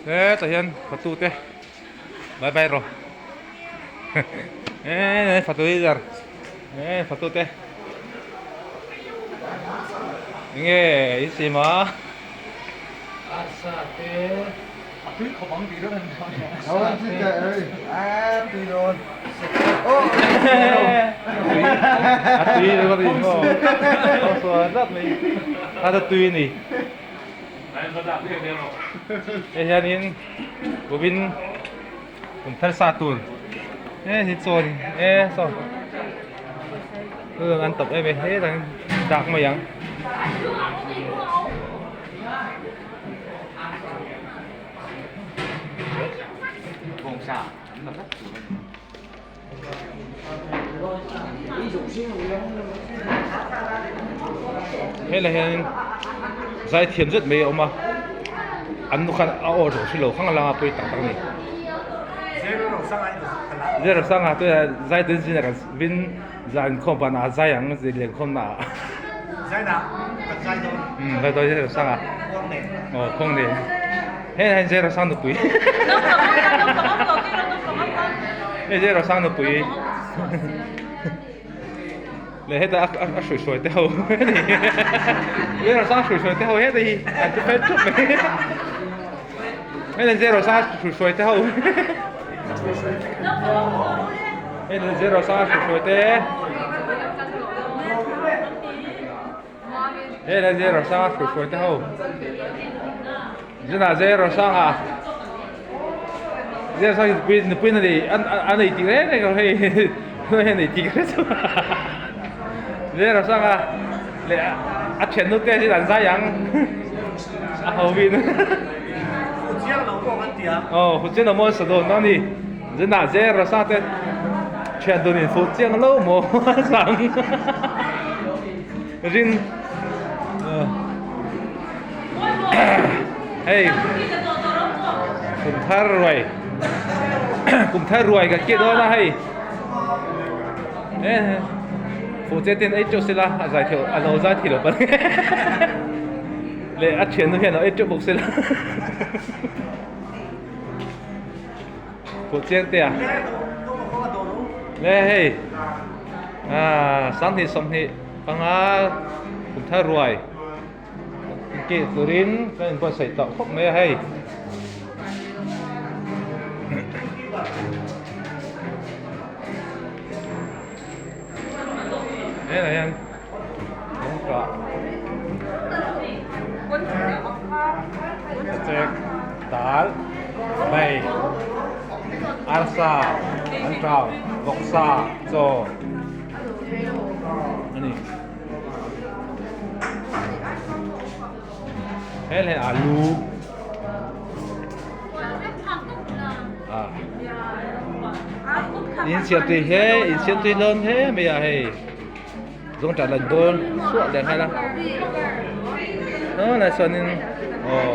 Hetah hian fatu te bye bye rawh eee fatu leader eee fatu te enge in sim a. A tui ringawt a ni maw a sual zat mai a ta tui a ni hei hianin kumin kum thar sa tur e hi chaw a ni e saw an tawp em em he dang dak mai ang. Helai hianin zaithiam zet mai a awm a an nu khan a aw zawh hrelo khang langa pawi tak tak a ni zero sanga te zai ten zin a kan vin zan inkhawm panah a zai ang lenkhawm naah zai dawn zero sanga aw kawng nen. Hei hei zero sang nupui hei zero sang nupui leh heta a a hruai hruai te ho zero sang hruai hruai te ho heta hi an ti fel thup mai hei zero sang hruai hruai te ho hei zero sang hruai hruai te Hei la zero sanga hruai hruai te ho zina zero sanga zero sanga nupui nupui na nei a nei tih reng reng lo hei hei nei tih ka hre chu zero sanga leh a thiannu te hi an zai ang a ho vin aw fuchiang lo maw an sa dawn a ni zina zero sanga te thian dunin fuchiang lo maw an sa ang. Rin hei kum thar ruai kum thar ruai kan tih dawn a hei fuh che ten ei teuh sela a zai thei a lo zai thei lo palh leh a thiannu hian a ei teuh bawk sela fuh chiang te a le hei ah sanghnih sawmhnih panga kum thar ruai keh turin kan inbuatsaih tawh khawp mai a hei. Helai hian kawngka chek dal bai arsa an tau vawksa chaw a ni helai alu ah in siam tui he in siam tui dawn hle mai a hei zawng tah lan dawn suah leh nghal a tunah chuanin aw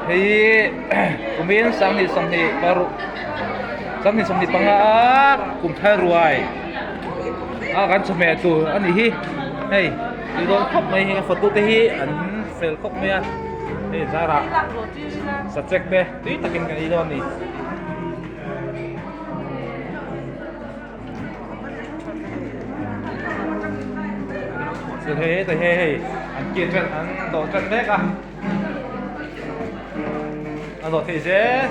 hei kumin sanghnih sawmhnih paruk sanghnih sawmhnih panga a kum thar ruai a kan chawhmeh tur a nih hi hei tui dawn khawp mai hi photo te hi an fel khawp mai a hei zarah sachek te tui takin kan ei dawn a ni. Hei hei hei hei an kir ṭan an dawh ṭan mek a a dawh theih zel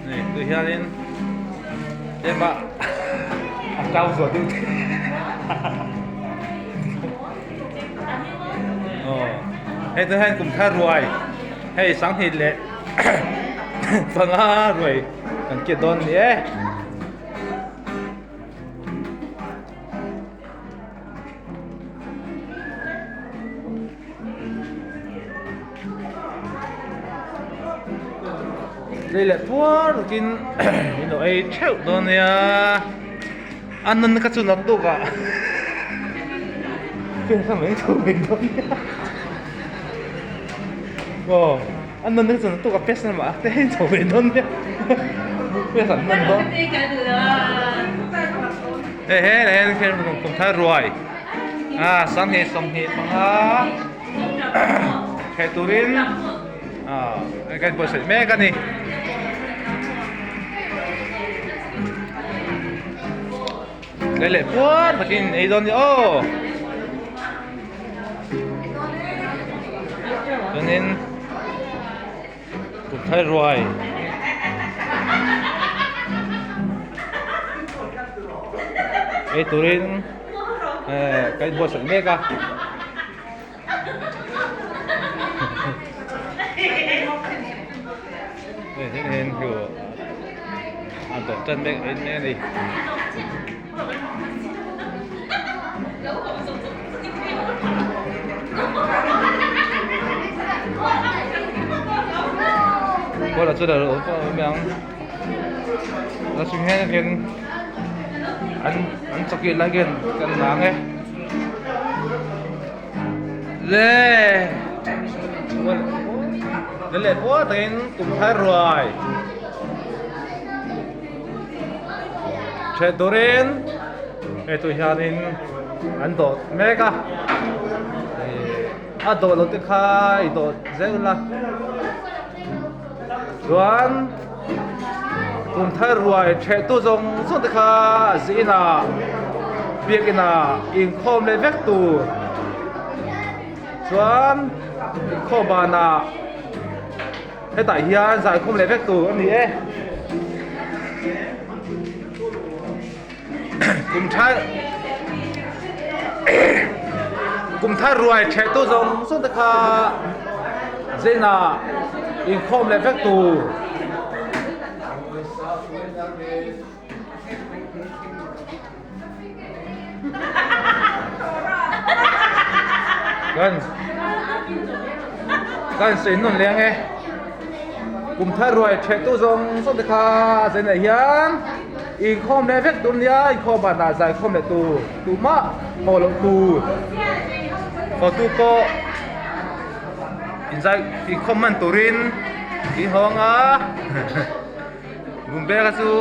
hei tui hianin tlema a chau zual deuh thei aw hei tah hian kum thar ruai hei sanghnih leh panga ruai kan kir dawn a ni e. Lei leh puar takin in lo ei theuh dawn nia a nun kha chu nat duk ah fian mai thu mai dawn nia aw a nun kha chu nat duk ah pes na mah te hi chho mai dawn nia pes an nun dawn hei he he kum thar ruai a sanghnih sawmhnih panga theh turin. Aaa kan buatsaih mek a ni. Tlai leh puar takin ei dawn ni aw. Chuanin Kutthai ruai ei turin eh kan inbuatsaih mek a. Hei hian hian a dawh tan mek mek a ni. Kawla chu lo awm pawh awm ang a chhung hian hian an an chawki lai khian kan nang e le le leh pawh takin kum thar ruai. Ṭheh turin hei tu hianin an dawh mek a ih a dawh loh te kha i dawh zeuh la chuan kum thar ruai ṭheh tu zawng zawng te kha zinah biakinah inkhawm leh vek tur chuan inkhawm banah. Hetah hian zaikhawm leh vek tur a ni e. Kum thar kum thar ruai theh tu zawng zawng te kha zenah inkhawm leh vek tur. Kan kan sawi nawn leng e kum thar ruai theh tu zawng zawng te kha a zenah hian inkhawm leh vek tur nia inkhawm banah zaikhawm leh tur tumah haw loh tur haw tu pawh inzai inkhawm hman turin in hawng a. Bumbeka chu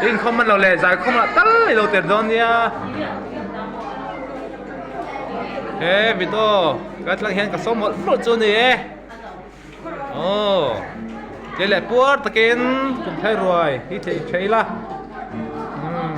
inkhawm man lo leh zaikhawm lah tal i lo tel dawn nia he video ka tlang hian ka sawm mawlh mawlh chu a ni e aw kei leh puar takin kum thai ruai hi theih theih ila umm.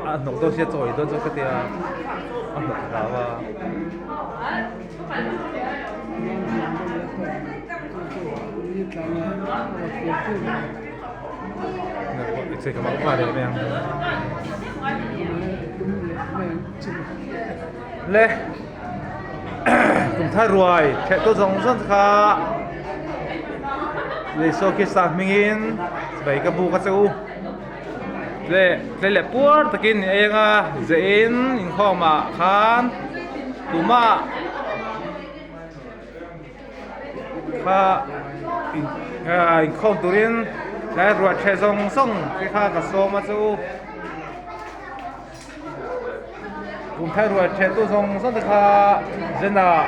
A hnawk dawn sia chaw ei dawn chuan ka tia a hnawk hlau a. Le kum thar ruai theh tu zawng zawng kha Isua Krista hmingin chibai ka buk a che u le tlei leh puar takin i eng a zehin inkhawmah khan tumah Kha inkhawm turin tlai ruah ṭheh zawng zawng te kha ka sawm a chu kum thai ruah ṭheh tu zawng zawng te kha zenah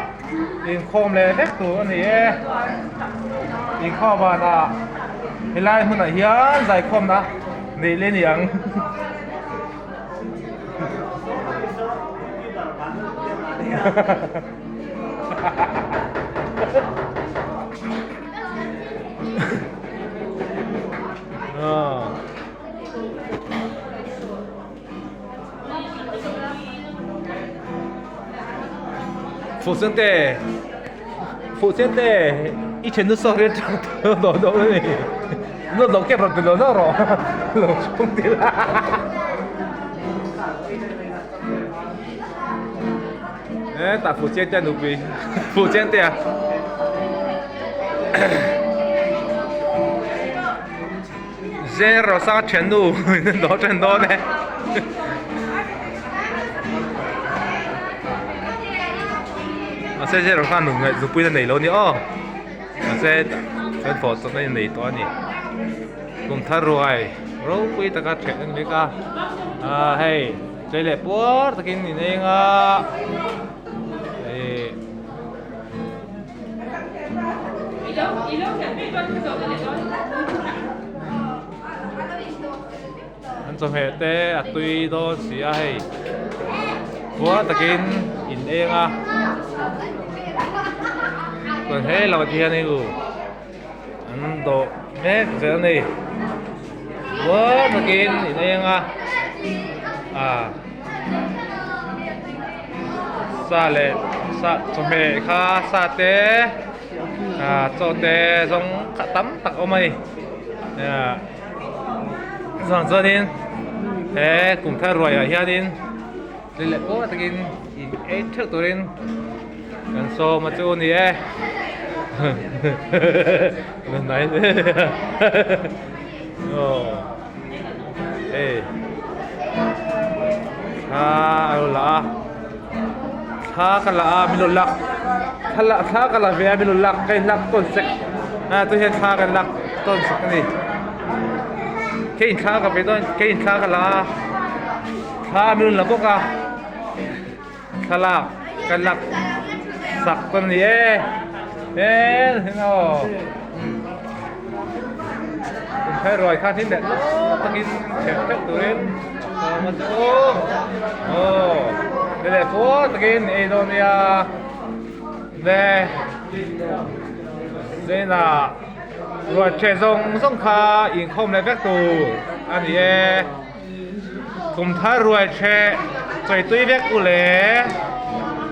inkhawm leh vek tur a ni e inkhawm vanah helai hmunah hian zaikhawmna neih leh a ni ang. Fuh te fuh chen te i thian nu saw rian tang lo lo lo ni lo lo kep rawh lo lo rawh lo chhung til. Hetah Fuhchiangtea nupui Fuhchiangtea Zero sanga thiannu in dawr then dawn e. Mahse Zero khan nupui na nei lo a ni aw. Mahse chuan fawh chawpna in nei tawh a ni. Kum thar ruai ropui taka ṭheh a ni bik a. Aaa hei tlei leh puar takin in eng a ih. An chawhmeh te a tui dawn si a hei puar takin in eng a chuan he lamah te hian hei u an dawh mek zel a ni puar takin in eng a ah sa leh sa chawhmeh kha sa te ah chaw te zawng kha tam tak a awm a ni ah. Chuan chuanin he kum thar ruaiah hianin thil leh pawh takin in ei theuh turin kan sawm a chu a ni e aw hei thla a lo la a thla ka la a min lo lak thla thla ka la ve a min lo lak ka inlak tawn sek a tui hian thla kan lak tawn sek a ni kei in thla ka ve dawn kei in thla ka la a thla min rawn la bawk a thlalak ka lak sak a ni e he aw. Inphai ruai kha hlim leh tlawm takin theh theuh turin a sawm a chu aw ni leh puar takin ei dawn nia le zainah ruai ṭheh zawng zawng kha inkhawm leh vek tur a ni e kum thar ruai ṭheh chawi tui vek u le.